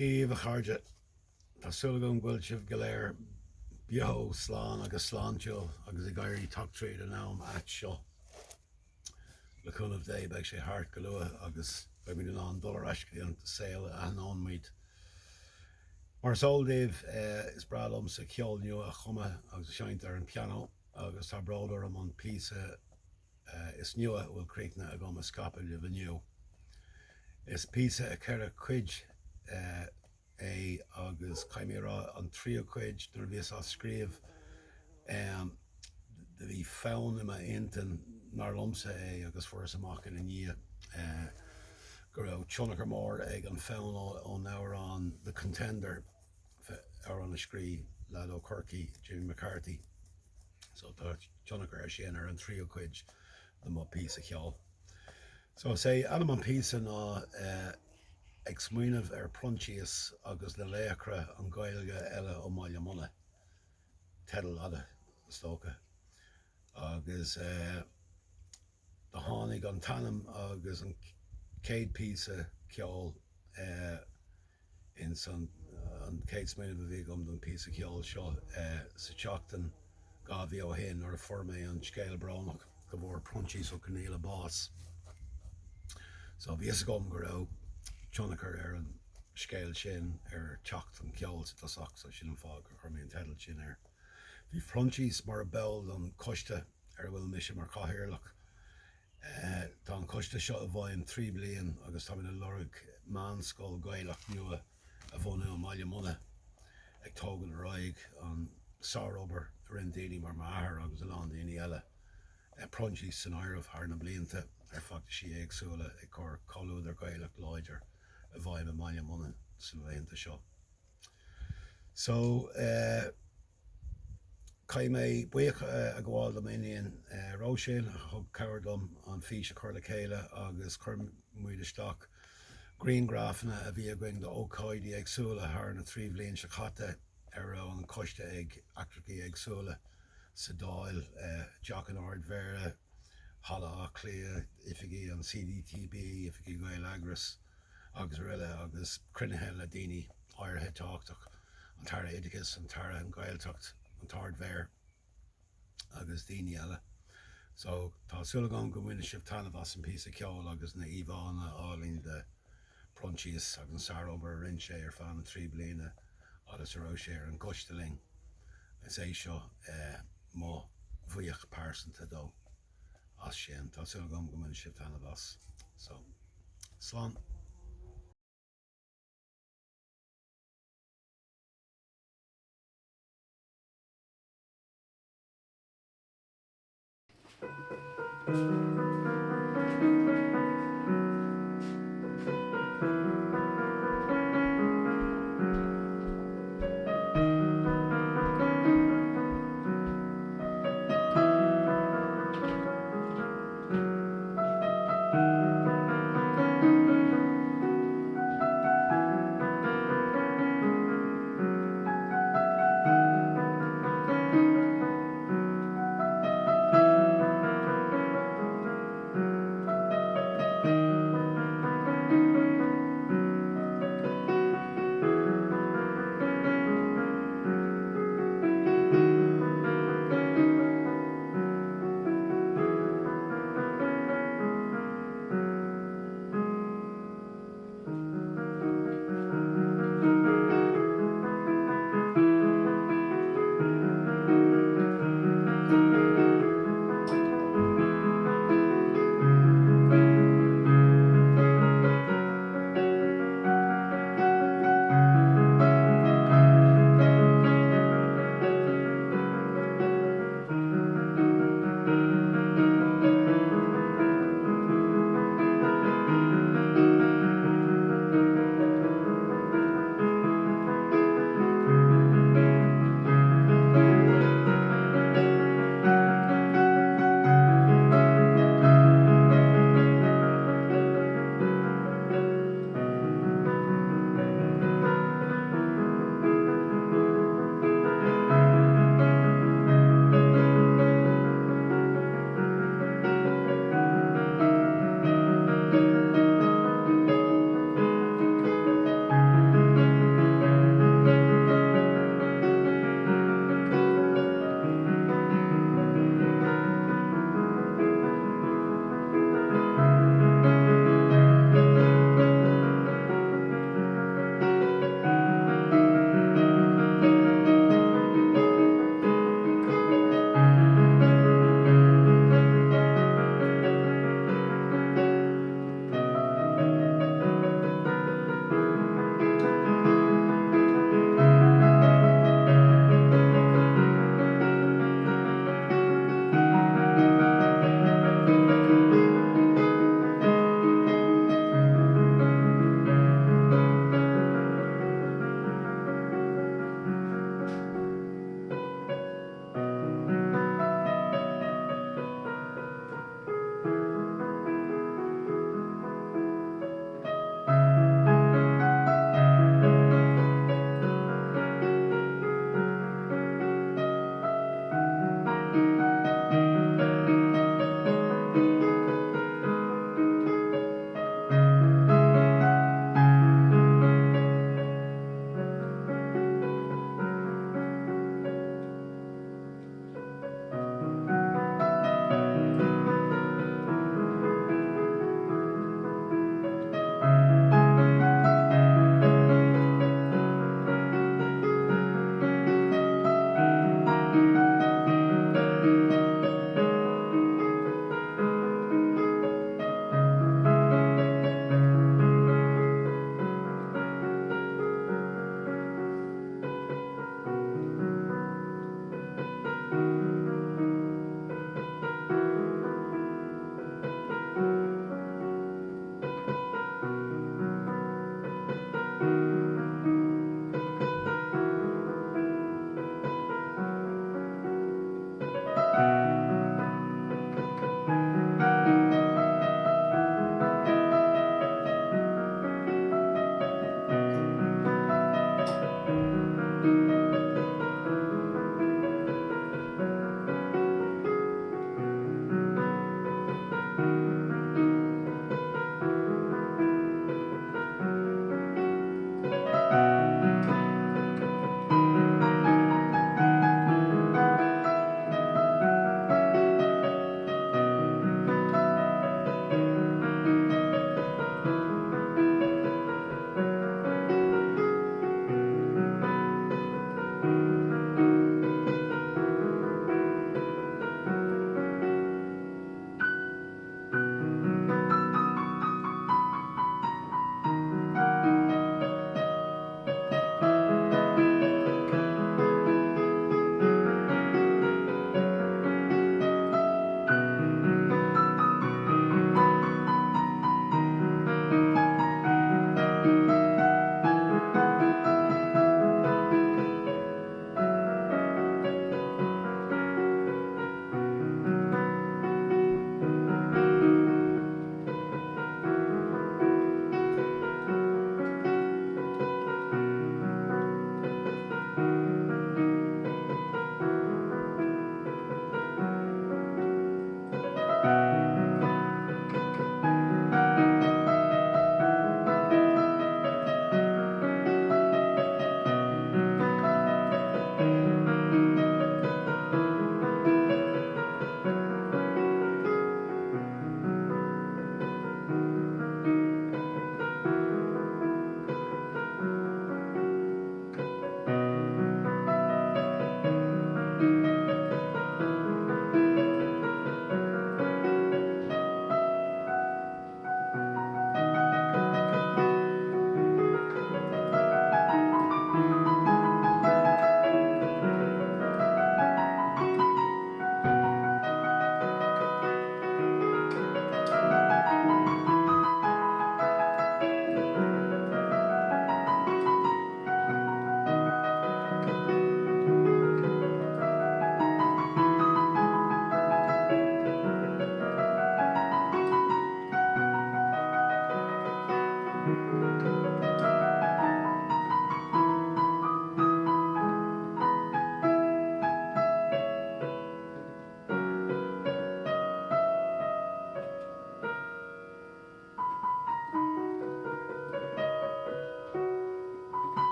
Daoibh, a chairde. Tá súil agam go bhfuil sibh go léir beo, slán agus sláintiúil agus ag iarraidh teacht tríd an am ait seo. Le cúnamh Dé beidh sé thart go luath agus beimid in ann dul ar ais go dtí an saol a aithníonn muid. Mar is eol daoibh, is breá liomsa ceol nua a chumadh agus a sheinnt ar an pianó agus tá bród orm an píosa is nua a bhfuil críochnaithe agam a scaipeadh libh inniu. Is píosa i 4 cuid é agus caithfidh mé a rá an tríú cuid nuair a bhíos á scríobh do bhí fonn i m'intinn nár liomsa é agus fuaireas amach ina ndiaidh go raibh tionchar mór ag an fonn ón amhrán The Contender, amhrán a scríobh leaid ó Chorcaigh, Jimmy McCarthy. So tá tionchar air sin ar an tríú cuid de mo phíosa cheoil. So is é ainm an píosa ná Ag Smaoineamh ar Proinsias agus na Laochra an Ghaeilge Eile ó mBaile Munna. Teideal fhada, is dócha. Agus do tháinig an t-ainm agus an chéad píosa ceoil ins an chéad smaoineamh a bhí agam don phíosa ceoil seo sa tseachtain 2 mhí ó shin nuair a fuair mé an scéal brónach go bhfuair Proinsias Ó Conghaile bás. So bhí fhios agam go raibh tionchar ar an scéal sin ar teacht an cheoil sa tosach so sin an fáth gur chuir mé an teideal sin air. Bhí Proinsias mar ball don choiste ar a bhfuil mise mar chathaoirleach. Tá an coiste seo i bhfeidhm 3 bliain agus táimid ag lorg meánscoil Gaelach nua a bhunú i mBaile Munna, ag tógaint ar aghaidh an sárobair a rinne daoine mar m'athair agus a lán daoine eile, Proinsias san áireamh, thar na blianta ar feachtaisí éagsúla ag cur comhluadar Gaelach láidir i bhfeidhm i mBaile Munna sna laethanta seo. So. Caithfidh mé buíochas a ghabháil do m'iníon Róisín a thug cabhair dom an fís a chur le chéile agus chuir muid isteach grianghrafanna a bhí againn d'ócáidí éagsúla thar na 3 bhliain seo caite ar a raibh an coiste ag eachtrachaí éagsúla sa Dáil, Teach an Ard-Mhéara, Halla Átha Cliath, oifigí an CDTB, oifigí Ghaeleagras. agus araile agus cruinnithe le daoine áirithe tábhachtach, an tAire Oideachais, an tAire an Ghaeltacht, an tArd-Mhéara agus daoine eile. So tá súil agam go mbainfidh sibh taitneamh as an píosa ceoil agus na íomhánna álainn de Proinsias agus an sárobair a rinne sé ar feadh na 3 bliana agus a raibh sé ar an gcoiste linn. Is é seo mo bhuíoch pearsanta dó. as sin. Tá súil agam go mbainfidh sibh taitneamh as. So, slán. Thank you.